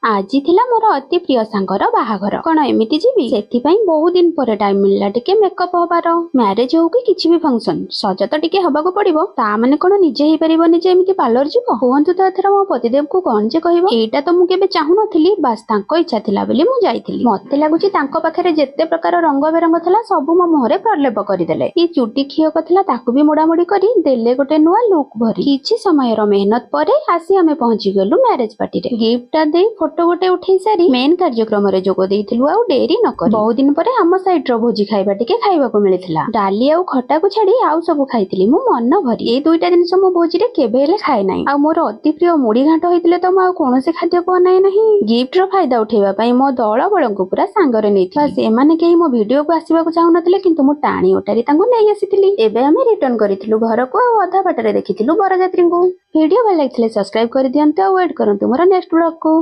ଆଜି ଥିଲା ମୋର ଅତି ପ୍ରିୟ ସାଙ୍ଗର ବାହାଘର। କଣ ଏମିତି ଯିବି? ସେଥିପାଇଁ ବହୁତ ଦିନ ପରେ ଟାଇମ ମିଳିଲା ଟିକେ ମେକଅପ୍ ହବାର। ମ୍ୟାରେଜ ହଉ କି କିଛି ବି ଫଙ୍କସନ, ସଜ ତ ଟିକେ ହବାକୁ ପଡିବ। ତା ମାନେ କଣ ନିଜେ ହେଇପାରିବନି ଯେ ଏମିତି ପାର୍ଲର ଯିବ? କୁହନ୍ତୁ ତ, ଏଥର ମୋ ପତିଦେବକୁ କଣ ଯେ କହିବ? ଏଇଟା ତ ମୁଁ କେବେ ଚାହୁଁନଥିଲି, ବାସ୍ ତାଙ୍କ ଇଚ୍ଛା ଥିଲା ବୋଲି ମୁଁ ଯାଇଥିଲି। ମତେ ଲାଗୁଛି ତାଙ୍କ ପାଖରେ ଯେତେ ପ୍ରକାର ରଙ୍ଗ ବେରଙ୍ଗ ଥିଲା, ସବୁ ମୋ ମୁହଁରେ ପ୍ରଲେପ କରିଦେଲେ। ଏଇ ଚୁଟି ଖିଅକ ଥିଲା, ତାକୁ ବି ମୋଡାମୋଡି କରି ଦେଲେ ଗୋଟେ ନୂଆ ଲୁକ୍ ଭରି। କିଛି ସମୟର ମେହନତ ପରେ ଆସି ଆମେ ପହଞ୍ଚି ଗଲୁ ମ୍ୟାରେଜ ପାର୍ଟିରେ। ଗିଫ୍ଟ ଟା ଦେଇ ଫଟୋ ଗୋଟେ ଉଠେଇ ସାରି ମେନ୍ କାର୍ଯ୍ୟକ୍ରମରେ ଯୋଗ ଦେଇଥିଲୁ ଆଉ ଡେରି ନକରି। ବହୁତ ଦିନ ପରେ ଆମ ସାଇଡ୍ ର ଭୋଜି ଖାଇବା ଟିକେ ଖାଇବାକୁ ମିଳିଥିଲା। ଡାଲି ଆଉ ଖଟାକୁ ଛାଡି ଆଉ ସବୁ ଖାଇଥିଲି ମୁଁ ମନ ଭରି। ଏଇ ଦୁଇଟା ଜିନିଷ ମୁଁ ଭୋଜିରେ କେବେ ହେଲେ ଖାଏ ନାହିଁ। ଆଉ ମୋର ଅତି ପ୍ରିୟ ମୁଢି ଘାଣ୍ଟ ହେଇଥିଲେ ତ ମୁଁ ଆଉ କୌଣସି ଖାଦ୍ୟକୁ ଅନାଏ ନାହିଁ। ଗିଫ୍ଟ ର ଫାଇଦା ଉଠେଇବା ପାଇଁ ମୋ ଦଳ ବଳଙ୍କୁ ପୁରା ସାଙ୍ଗରେ ନେଇଥିଲି। ସେମାନେ କେହି ମୋ ଭିଡିଓକୁ ଆସିବାକୁ ଚାହୁଁନଥିଲେ, କିନ୍ତୁ ମୁଁ ଟାଣି ଓଟାରି ତାଙ୍କୁ ନେଇ ଆସିଥିଲି। ଏବେ ଆମେ ରିଟର୍ନ କରିଥିଲୁ ଘରକୁ ଆଉ ଅଧା ବାଟରେ ଦେଖିଥିଲୁ ବରଯାତ୍ରୀଙ୍କୁ। ଭିଡିଓ ଭଲ ଲାଗିଥିଲେ ସବସ୍କ୍ରାଇବ କରିଦିଅନ୍ତୁ ଆଉ ୱେଟ୍ କରନ୍ତୁ ମୋର ନେକ୍ସଟ ବ୍ଲଗକୁ।